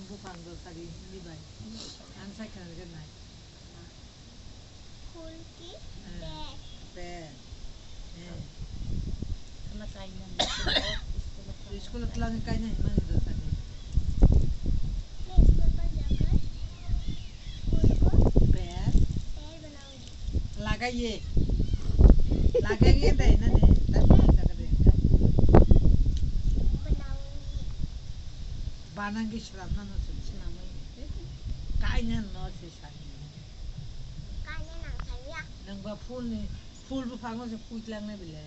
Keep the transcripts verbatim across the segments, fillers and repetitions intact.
Buphang do sadi Hindi bai. Ang sai khna rwgwi nai. Phul ki Eh, bag. Bag. Eh. Khna kainani. School o twlangwi kaina hinmani do sadi. मैं स्कूल पर जाकर फूल को Bag. पैर बनाऊंगी। Lagaiye. Lagaiye dai na ne. Tamo sa ka de. बनाऊंगी। Banangi swnamna no swnam. Swnamwi. Kaina no se sani. Kaina nang sani ya. Nang ba phul ni, phul buphango se puitlang na bile.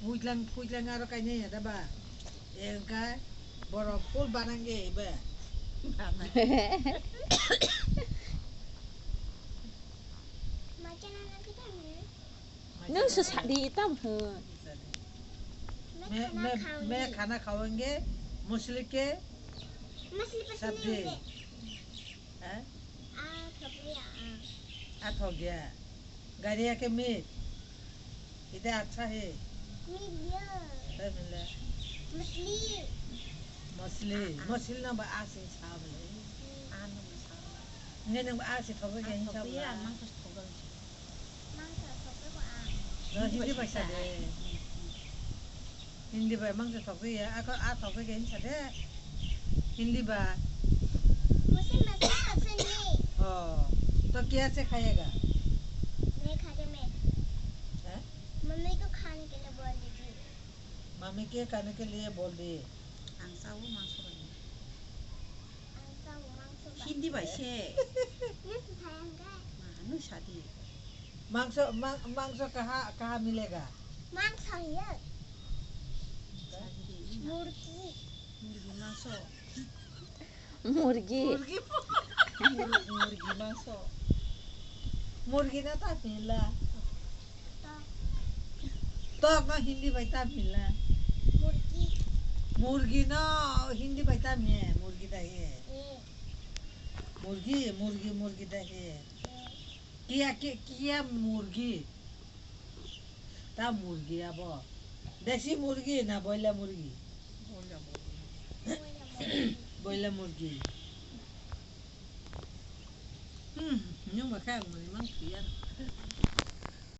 Puitlang, puitlang aro kaina ya da ba. Engka borok phul banangi ibe. Nwng se sadi tam hwn. मैं, मैं, मैं खाना खाऊंगी। Machli ke मछली पसंद नहीं sabji. मुझे। हाँ? आ, थोक लिया, हाँ। आ, थोक गया। गाड़िया के मीट। इधर अच्छा है। मीट लिया। तब मिला। मछली। मछली। हाँ। मछली ना बा, आ से छाव ले। हम्म। आ ना छाव। नहीं, नहीं, आ से थोक गया, आ, थोक गया, हिसाब ला। मांस थोक गया। Mangsa thokjagwi ang. No, Hindi bai sa de. Hindi bai mangsa thokjagwi ya. Ako a thokjagwi hinsa de. Hindi ba. मुझे मछली पसंद नहीं। Oh. तो क्या से खाएगा? नहीं खाते मैं। हैं? मम्मी को खाने के लिए बोल दीजिए। Mami ke kane ke liye bol di. Ang sao mangso bai. Ang sao mangso bai. Hindi bai se. Mangso sayang kai. Manu sadi. Mangso, mang-, mangso kaha, kaha milega? Mangso ye. Sadi. Murgi. Murgi mangso. Murgi. Murgi. Mur-, murgi mangso. Murgi na ta pila. Tok no Hindi bai ta pila. Murgi. Murgi no Hindi bai ta me, murgi da he. Eh. Murgi, murgi, murgi da he. Eh. Kia, kia, kia murgi. Ta murgi abo. Desi murgi na boila murgi? Boila murgi. Boila murgi. Hmm, nyung ba kha murgi mang thwi ya.